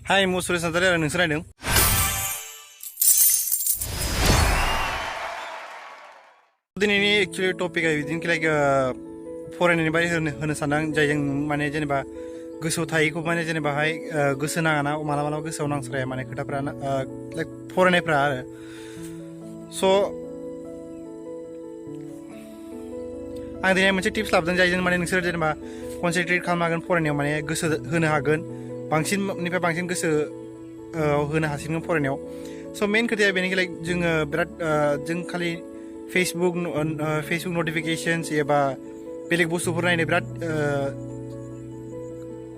हाय मु सुरेश नार्जारि आरो नोंसोर नायदों दिनैनि एक्चुअली टपिकआ बिदिनो लाइक फरायनायनि बारै होनो सानदों जायजों माने जेनेबा गोसोआव थायैखौ माने जेनेबाहाय गोसो नाङाना मालाबा मालाबा गोसोआव नांस्राया माने खोथाफ्रा लाइक फरायनायफ्रा आरो स' आं दिनै मोनसे टिप्स लाबोदों जायजों माने नोंसोर जेनेबा कनसेन्ट्रेट खालामनो हागोन फरायनायाव माने गोसो होनो हागोन बांसिननिफ्राय बांसिन गोसो होनो हासिगोन फरायनायाव स' मेन खोथाया बेनोखि लाइक जोङो बिराद जों खालि फेसबुक नटिफिकेशन्स एबा बेलेग बुस्थुफोर नायनो बिराद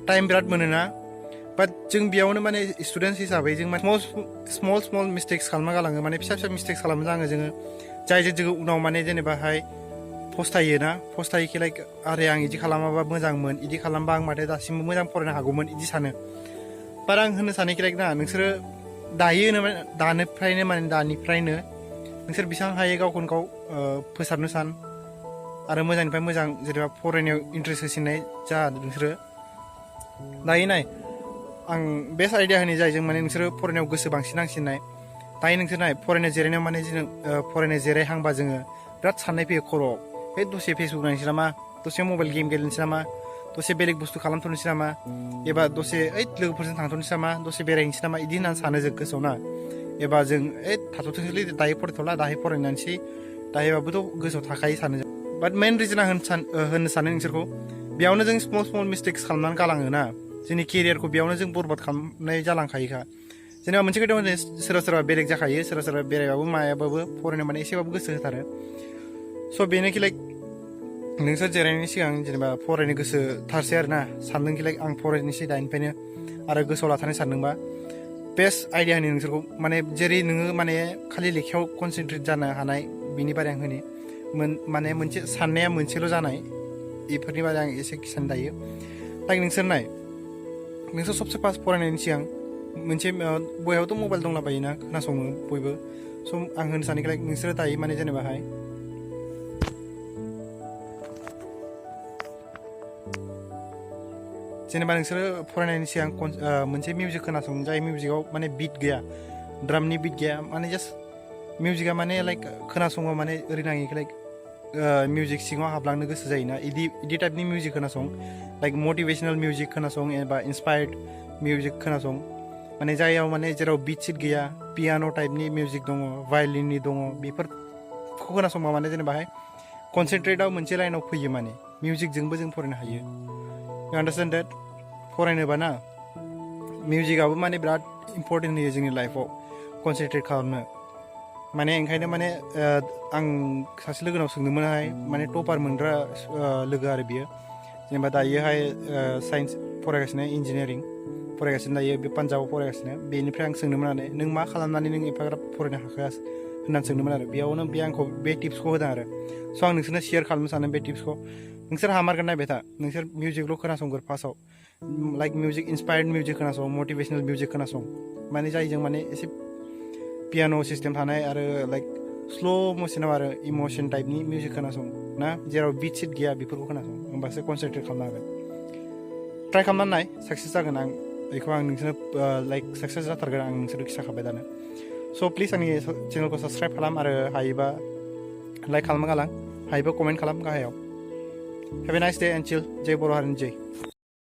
टाइम बिराद मोनोना बाट जों बेयावनो माने स्टुडेन्ट्स हिसाबै जों स्मल मिस्टेक्स खालामना गालाङो माने फिसा फिसा मिस्टेक्स खालामनो नाङो जोङो जायजों जोङो उनाव माने जेनेबाहाय फस्थायोखि लाइक आरे आं इदि खालामाबा मोजांमोन इदि खालामबा आं माथो दासिमबो मोजां फरायनो हागौमोन इदि सानो बाट आं होनो सानोखि लाइक ना नोंसोरो दानिफ्रायनो नोंसोर बेसेबां हायो गावखौनो गाव फोसाबनो सान आरो मोजांनिफ्राय मोजां जेनेबा फरायनायाव इन्ट्रेस्ट होसिननाय जा नोंसोरो दायो नाय आं बेस्ट आइडिया होनाय जायो जों माने नोंसोरो फरायनायाव गोसो बांसिन नांसिननाय दायो नोंसोर नाय फरायनाय जिरायनायाव माने जों फरायनाय जिरायहांबा जोङो बिराद साननाय फैयो खर'आव बे दसे फेसबुक नायनोसै नामा दसे मबाइल गेम गेलेनोसै नामा दसे बेलेग बुस्थु खालामथ'नोसै नामा एबा दसे लोगोफोरजों थांथ'नोसै नामा दसे बेरायनोसै नामा इदि होननानै सानो जों गोसोआव ना एबा जों थाथ'थोंसैलै दायो फरायथ'ला दाहाय फरायनानैसै दायोबाबोथ' गोसोआव थाखायो सानो जों बाट मेइन रिजोन आं होननो सानो नोंसोरखौ बेयावनो जों स्मल मिस्टेक्स खालामनानै गालाङो ना जोंनि केरियारखौ बेयावनो जों बरबाद खालामनाय जालांखायोखा जेनेबा मोनसे खोथा होनो सोरबा बेलेग जाखायो सोरबा बेरायबाबो मायाबाबो फरायनो माने एसेबाबो गोसो होथारो स' बेनोखि लाइक नोंसोर जिरायनायनि सिगां जेनेबा फरायनो गोसो थारसै आरो ना सानदोंखि लाइक आं फरायनोसै दानिफ्रायनो आरो गोसोआव लाथानो सानदोंबा बेस्ट आइडिया होनो नोंसोरखौ माने जेरै नोङो माने खालि लेखायाव कनसेन्ट्रेट जानो हानाय बिनि बारै आं होनो माने मोनसे साननाया मोनसेल' जानाय बेफोरनि बारै आं एसे खिथानो दायो लाइक नोंसोर सबसे फार्स्ट फरायनायनि सिगां मोनसे बयहाबोथ' मबाइल दंलाबायोना खोनासङो बयबो स' आं होनो सानोखि लाइक नोंसोरो दायो माने जेनेबाहाय नोंसोरो फरायनायनि सिगां मोनसे मिउजिक खोनासं जाय मिउजिकआव माने बिट गैया ड्रामनि बिट गैया माने जास्ट मिउजिकआ माने लाइक खोनासङो माने ओरैनाङि लाइक मिउजिक सिङाव हाबलांनो गोसो जायोना इदि टाइपनि मिउजिक खोनासं लाइक मटिभेशनेल मिउजिक खोनासं एबा इन्सपायार्ड मिउजिक खोनासं माने जायाव माने जेराव बिट सिट गैया पियान' टाइपनि मिउजिक दङ भायलिननि दङ बेफोरखौ खोनासंबा माने जेनेबाहाय कनसेन्ट्रेटआव मोनसे लाइनाव फैयो माने मिउजिकजोंबो जों फरायनो हायो You understand that? फरायनोबा ना मिउजिकआबो माने बिराद इम्परटेन्ट होयो जोंनि लाइफआव कनसेन्ट्रेट खालामनो माने ओंखायनो माने आं सासे लोगोनाव सोंदोंमोनहाय माने टपार मोनग्रा लोगो आरो बियो जेनेबा दायोहाय साइन्स फरायगासिनो इन्जिनियारिं फरायगासिनो दायो बे पान्जाबाव फरायगासिनो बेनिफ्राय आं सोंदोंमोन आरो नों मा खालामनानै नों एफाग्राब फरायनो हाखो होननानै सोंदोंमोन आरो बेयावनो बे आंखौ बे टिप्सखौ होदों आरो स' आं नोंसोरनो शेयार खालामनो सानो बे टिप्सखौ नोंसोर हामारगोन नायबाय था नोंसोर मिउजिकल' खोनासंगोर फार्स्टआव लाइक मिउजिक इन्सपायार्ड मिउजिक खोनासं मटिभेशनेल मिउजिक खोनासं माने जायजों माने एसे पियान' सिस्टेम थानाय आरो लाइक स्ल' मोसनाव आरो इम'सन टाइपनि मिउजिक खोनासं ना जेराव बिट सिट गैया बेफोरखौ खोनासं होमबासो कनसेन्ट्रेट खालामनो हागोन ट्राइ खालामनानै नाय साक्सेस जागोन आं बेखौ आं नोंसोरनो लाइक साक्सेस जाथारगोन आं नोंसोरनो खिथाखाबाय दानो स' प्लिज आंनि चेनेलखौ साबस्क्राइब खालाम आरो हायोबा लाइक खालामना गालां हायोबा कमेन्ट खालाम गाहायाव Have a nice day and chill. Jai Boro Harin Jai.